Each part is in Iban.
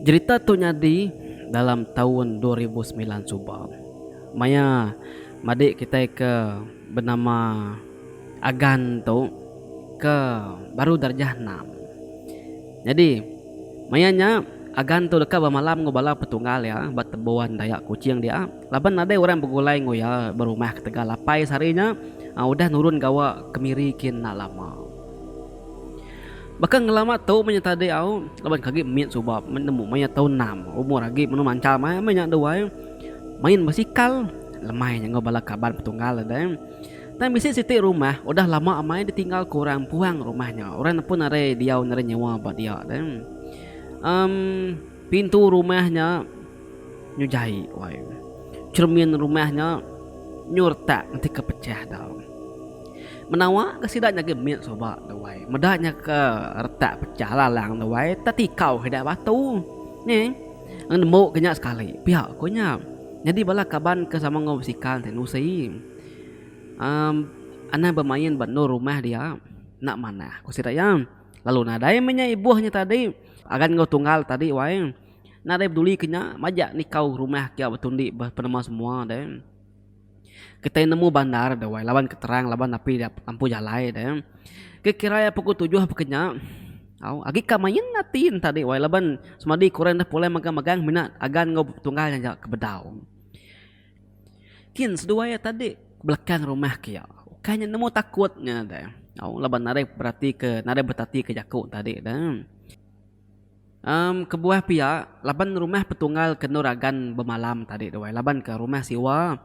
Jerita tu nyadi dalam taun 2009 suba. Maya madik kitai ke benama Agan tu ke baru darjah enam. Nyadi maya nya Agan tu deka bemalam enggau bala petunggal iya ba Tebuan Dayak Kuching dia laban nadai orang begulai enggau iya berumah ketegal apai sehari nya udah nurun gawa ke Miri kin enda lama. Baka ngelama tu meh nya tadi au laban ke agi mit suba nemu maya taun enam umur agi menu manchal meh nya duai main basikal lemai nya enggau bala kaban petunggal deh. Tang bisi siti rumah udah lama amai ditinggal ke orang puang rumah nya orang pun nadai diau nadai nyewa ba dia deh. Emm pintu rumah nya nyu jai wai. Cermin rumah nya nyu retak enti ke pecah da. Menawa ke sida nya agi mit suba tu wai. Meda nya ke retak pecah lalang tu wai tetikau sida batu. Nyi nemu ke nya sekali pia ku nya. Nyadi bala kaban ke sama enggau besikal ti nusi uhh anang bemain ba endur rumah dia enda manah ku sida iya. Lalu nadai meh nya ibuh nya tadi agan enggau tunggal tadi wai. Nadai peduli ke nya majak nikau rumah kia betundi penema semua deh. Kitai nemu bandar deh wai laban ke terang laban api lampu jalai deh. Ke kira iya pukul tujuh peke nya au agi ka main ati ne tadi wai laban semadi ke orang deh pulai magang magang mina agan enggau tunggal nya aja ke bedau. Kin seduai iya tadi belakang rumah ke iya ukai nya nemu takut nya deh au laban nadai berati ke nadai betati ke jaku tadi deh. Em kebuah pia laban rumah petunggal ke endur agan bemalam tadi tu ai laban ke rumah siwa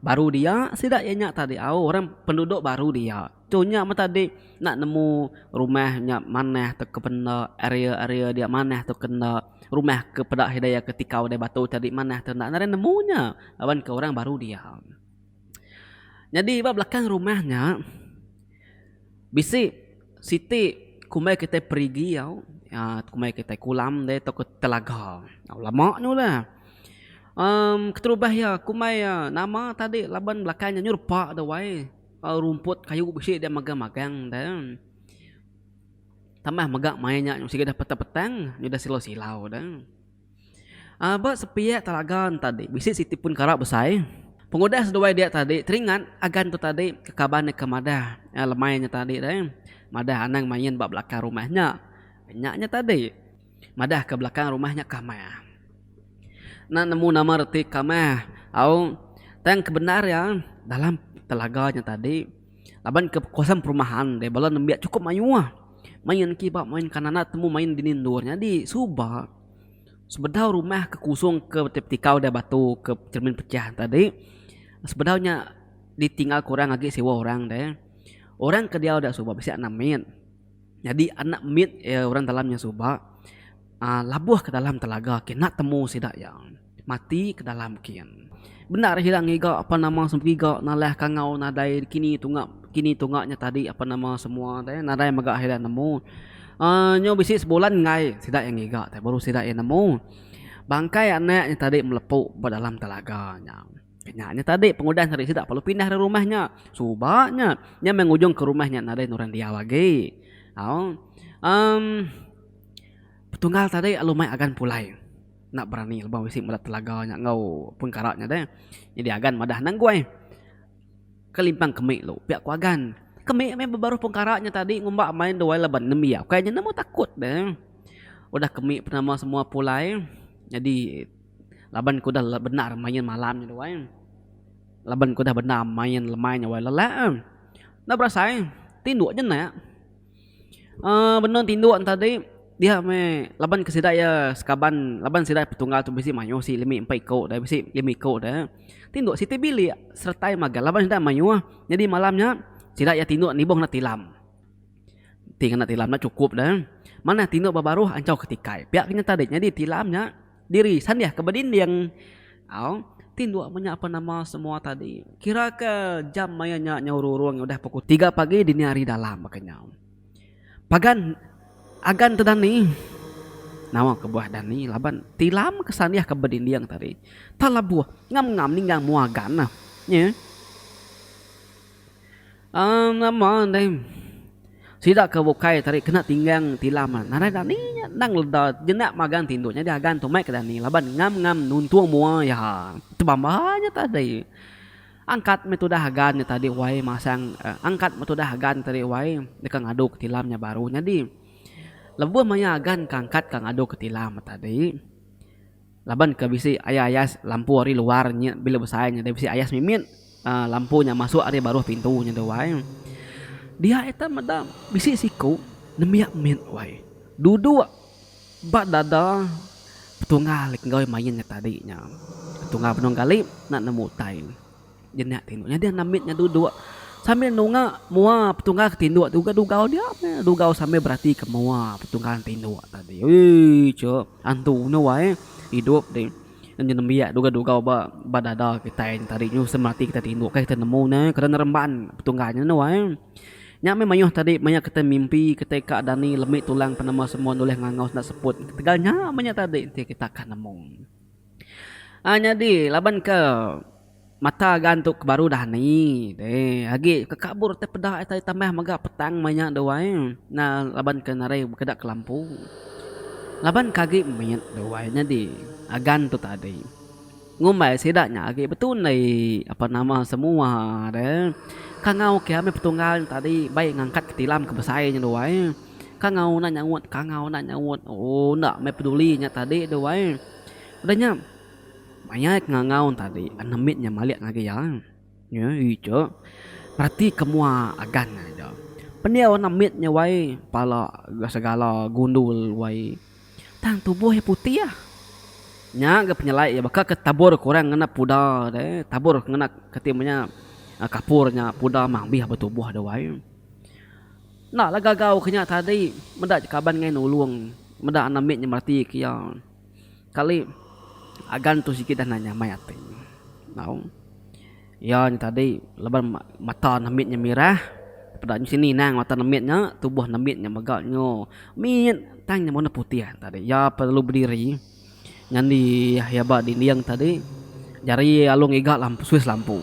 baru dia sida iya nya tadi au orang penduduk baru dia. Tu nya meh tadi enda nemu rumah nya manah tauka penda area area dia manah tauka enda rumah ke peda sida iya ke tikau deh batu tadi manah tauka enda nadai nemu nya laban ke orang baru dia. Nyadi ba belakang rumah nya bisi siti kumbai kitai perigi tau uhh kumbai kitai kulam deh tauka telaga. Lama nya udah uhh keterubah iya kumbai iya nama tadi laban belakang nya nyerupa deh wai rumput kayu bisi deh magang magang deh. Tambah mega maya nya sigi dah petang petang nyudah silau silau deh. Aaa ba sepiak telaga ne tadi bisi siti pun kara besai. Pengudah seduai dia tadi teringat agan tu tadi ke kaban ne ke madah lemai nya tadi deh madah anang main ba belakang rumah nya. Nya nya tadi madah ke belakang rumah nya kamah. Enda nemu nama reti kamah au tang ke bendar iya dalam telaga nya tadi laban ke kawasan perumahan deh bala nembiak chukup mayuh. Main kiba main kanan enda temu main dini endur nyadi suba. Sebedau rumah ke kusung ke betikau da batu ke cermin pecah tadi sebedau nya ditinggal ke orang agi sewa orang deh. Orang ke diau da suba bisi anak mit. Nyadi anak mit iya orang dalam nya suba aaa labuh ke dalam telaga ke enda temu sida iya mati ke dalam kin. Bendar sida ngiga apan nama ngiga nalah kangau nadai kini tunga kini tunga nya tadi apan nama semua deh nadai mega sida nemu. Aaa nyau bisi sebulan enggai sida iya ngiga te baru sida iya nemu bangkai anak nya tadi melepu ba dalam telaga nya. Nya nya tadi pengudah tadi sida perlu pindah ari rumah nya. Suba nya nya meh ngujung ke rumah nya nadai orang diau agi. Au emm petunggal tadi lalu mai agan pulai enda berani lebuh bisi meda telaga nya enggau pun kara nya deh. Nyadi agan madah nang guai. Kelimpang kemik lu pia ku agan. Kemik meh bebaruh pengkara nya tadi ngumba main duai laban nembiak ukai nya nemu takut deh. Udah kemik penama semua pulai nyadi laban ku udah bendar main malam nya duai. Laban ku udah bendar main lemai nya wai lelak eh. Enda berasai tinduk jenak. Aaa benung tinduk ne tadi dia meh laban ke sida iya sekaban laban sida petunggal tu bisi mayuh si limi empat iko deh bisi lima iko deh. Tinduk siti bilik seretai magang laban sida mayuh nyadi malam nya sida iya tinduk nibung ne tilam. Ti ngena tilam enda chukup deh manah tinduk ba baruh anchau ke tikai pia ke nya tadi nyadi tilam nya Diri sandih ke bedinding. Au, tinduk meh nya apa nama semua tadi. Kira ke jam maya nya nyau rurung udah pukul tiga pagi dini hari dalam baka nya. Pagan agan tu dani. Nama kebuah dani laban tilam ke sandih ke bedinding tadi. Tak labuh ngam-ngam ninggang mua agan. Nyi. Aaa nama deh. Sida ke bukai tadi kena tinggang tilam nadai dani nya endang leda jenak magang tinduk nyadi agan tu mai ke dani laban ngam-ngam nuntung mua iya. Tebamba nya tadi. Angkat meh tudah agan nya tadi wai masang angkat meh tudah agan tadi wai deka ngadu ke tilam nya baru nyadi. Lebuh maya agan ke angkat ka ngadu ke tilam tadi. Laban ke bisi ayas-ayas lampu ari luar nya bilik besai nya bisi ayas mimit uhh lampu nya masuk ari baruh pintu nya tu wai. Dia ita meda bisi siku nembiak mit wai duduk ba dada petunggal enggau main nya tadi nya. Petunggal benung gali enda nemu utai. Jenak tinduk. Nyadi anak mit nya duduk sambil nunga mua petunggal ke tinduk tu ga dugau dia meh. Dugau sambil berati ke mua petunggal tinduk tadi. Ui chuk antu nya wai idup ti. Nya nembiak dugau dugau ba ba dada kitai nya tadi nyusun ati kitai tinduk kai kitai nemu ne kada neremban petunggal nya ne wai. Nya meh mayuh tadi maya kitai mimpi kitai ka dani lemi tulang penemu semua nulih ngangau senda seput ketegal nya meh nya tadi enti kita ka nemu. Aa nyadi laban ke. Mata ga antu ke baru dah ni deh agi ke kabur tai peda tai tambah mega petang meh nya duai na laban ke narai bekeda ke lampu. Laban ke agi mit duai nyadi agan tu tadi ngumbai sida nya agi betundi apan nama semua deh. Kangau ke meh petunggal nya tadi bai ngangkat ke tilam ke besai nya duai. Kangau enda nyaut kangau enda nyaut ooh enda meh peduli nya tadi duai. Udah nya. Maya ke ngangau tadi anak mit nya malik ngagai iya. Nya icha berati ke mua agan aja. Pendiau anak mit nya wai pala segala gundul wai. Tang tubuh iya putih. Nya ga penyelai iya baka ke tabur ke orang ngena puda deh tabur ke ngena kati menya kapur nya puda mambih ba tubuh deh wai. Enda lah gagau ke nya tadi meda kaban ngai nulung meda anak mit nya merati ke iya. Kali agan tu sigi dah nyamai ati. Tau. Iya nya tadi laban mata nemit nya mirah peda nyu sini nang mata nemit nya tubuh nemit nya mega nyu mit tang nya mene putih tadi. Iya perlu bediri nyandi iya ba dinding tadi jari lalu ngiga lampu suis lampu.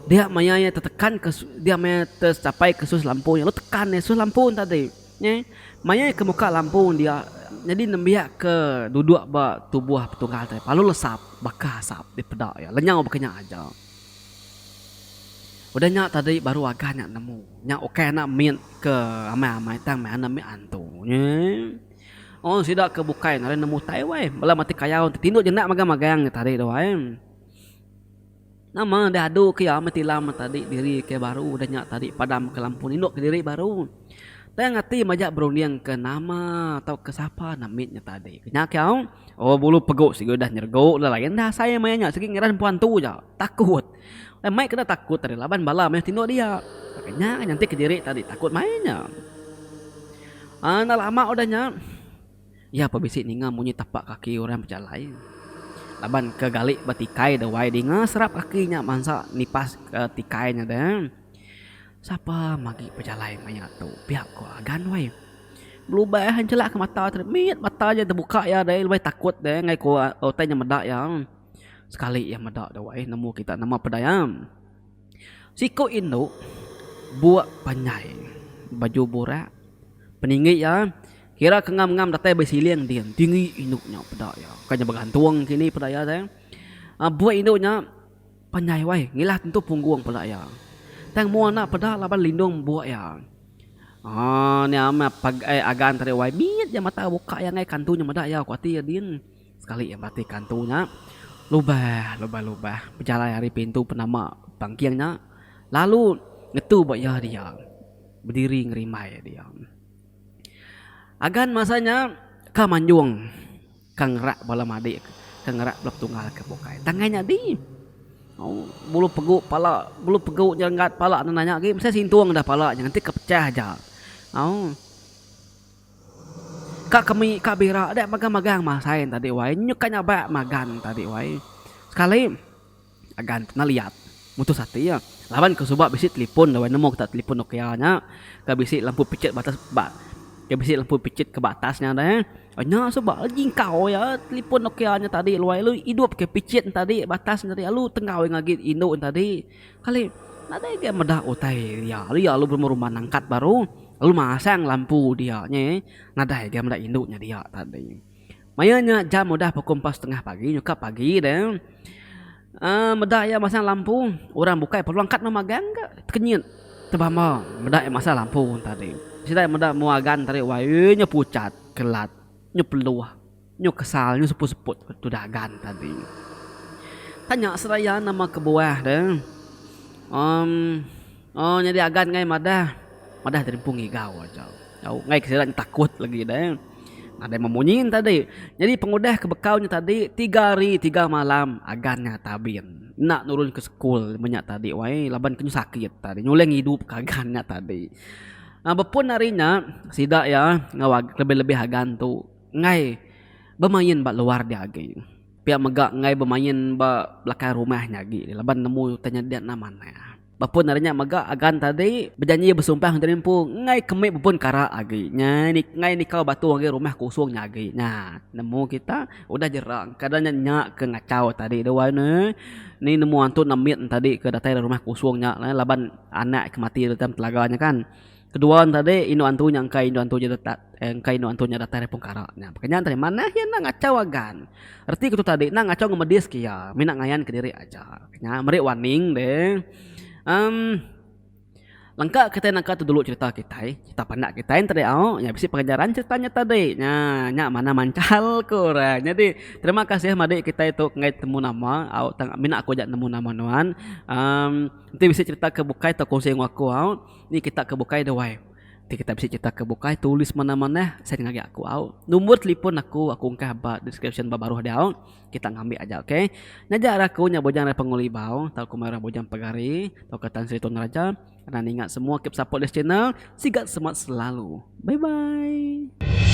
Dia maya iya tetekan ke dia maya tecapai ke suis lampu nya lalu tekan iya suis lampu tadi. Nyeh, maya ke muka lampu dia nyadi nembiak ke duduk ba tubuh petunggal tai lalu lesap baka asap dipeda iya lenyau baka nya aja. Udah nya tadi baru agah nya nemu nya ukai anak mit ke amai-amai tang meh anak mit antu. Nyeh. Oh sida ke bukai nadai nemu tai weh bala mati kayau ti tinduk jenak magang-magang nya tadi tu ai. Nama deh adu ke iya meh tilam tadi diri ke baru udah nya tadi padam ke lampu ninduk ke diri baru. Tang ati majak berunding ke nama tauka sapa enda mit nya tadi. Nya ke au oh bulu pegu sigi udah nyeregu udah lain dah asai maya nya sigi ngeran empu antu ja. Takut. Eh mai kena takut tadi laban bala meh tinduk dia. Nya nyantik kediri tadi takut mai nya. Aaa enda lama udah nya. Iya pa bisi ninga munyi tapak kaki orang bejalai. Laban ke gali ba tikai da wai dinga serap kaki nya mansa nipas ke tikai nya deh. Sapa magi pejalai maya tu pia ko Agan wai. Belubah enchelak ke mata tadi mit mata ja tebuka iya deh lebih takut deh enggai ko utai nya meda iya. Sekali iya meda da wai nemu kita nama peda iya. Siku indu buk panjai baju burak peninggi iya kira ke ngam-ngam datai ba siling din tinggi indu nya peda iya bukan nya begantung kini peda iya te buk indu nya panjai wai ngilah tentu punggung peda iya tang mua enda peda laban lindung buk iya aaa nya meh agan tadi wai mit ja mata buka iya ngagai kantu nya meda iya ku ati iya din. Sekali iya berati ke antu nya, lubah lubah lubah bejalai ari pintu penama pangking nya lalu ngetu ba iya dia bediri ngerimbai dia. Agan masa nya ka manjung ka ngerak bala madik ka ngerak bala petunggal ke bukai. Tang ngai nyadi bulu pegu pala bulu pegu nyerenggat pala ne nanya agi mesai sintung dah pala nya nganti ke pecah aja. Au. Ka kemi ka bira deh magang-magang masai ne tadi wai nyuk ka nyabak magan tadi wai. Sekali agan pernah liat mutus ati iya laban ke suba bisi telefon wai nemu kita telefon nokia nya ke bisi lampu picit ba atas ba ke bisi lampu picit ke ba atas nya deh. Nya suba jingkau iya telefon nokia nya tadi wai lalu idup ke picit ne tadi ba atas ne tadi lalu tenggau iya ngagi indu ne tadi. Kali nadai ga meda utai iya lalu iya lalu berumban-rumban nangkat baru. Lalu masang lampu dia nya nadai ga meda indu nya dia tadi. Maya nya jam udah pukul 4.30 pagi nyuka pagi deh. Aaa meda iya masang lampu orang bukai perlu angkat meh magang ga tekenyit tebamba meda iya masang lampu tadi. Sida meda mua agan tadi wai nya puchat kelat nya peluh. Nyu kesal nyu seput-seput tudah agan tadi. Tanya seraya nama kebuah deh. Emm oh nyadi agan ngai madah, madah diri empu ngigau aja. Au ngai ke sida nyu takut lagi deh. Nadai memunyi ne tadi. Nyadi pengudah ke bekau nya tadi tiga hari tiga malam agan nya tabin. Enda nurun ke sekul menya tadi wai laban ke nyu sakit tadi nyulih ngidup ke agan nya tadi. Aaa bepun hari nya sida iya enggau lebih-lebih agan tu. Enggai bemain ba luar dia agi. Pia mega enggai bemain ba belakang rumah nya agi laban nemu utai nya dia enda manah. Ba pun ari nya mega agan tadi bejanji besumpah ngagai diri empu enggai kemi bepun kara agi. Nya enggai nikau batu ngagai rumah kusung nya agi. Nya nemu kita udah jera kada nya nya ke ngachau tadi tu wai ne. Ni nemu antu nemit tadi ke datai ari rumah kusung nya laban anak ke mati dalam telaga nya kan. Kedua ne tadi indu antu nya engka indu antu nya engka indu antu nya datai ari pengkara nya. Baka nya tadi manah iya enda ngachau agan. Reti ku tu tadi enda ngachau ngemedis ke iya mina ngayan kediri aja. Nya meri warning deh. Emm lengka kitai nangka tu dulu cherita kitai, cherita pandak kitai enti au nya bisi pengajaran cherita nya tadi. Nya nya manah manchal ku orang. Nyadi terima kasih madik kitai tu enggai temu nama au tang mina aku aja nemu nama nuan. Emm enti bisi cherita ke bukai tau kongsi enggau aku au. Ni kita ke bukai deh wai. Ti kita bisi cerita ke bukai tulis manah manah send ngagai aku au. Nombor telefon aku aku engkah ba description ba baruh dia au. Kita ngambi aja ok. Ngajar aku nya bujang ari Pangul Libau tauka meh orang Bujang Pegari tauka Tan Sri Tun Raja. Anang ninga semua keep support this channel. Sigat semat selalu. Bye bye.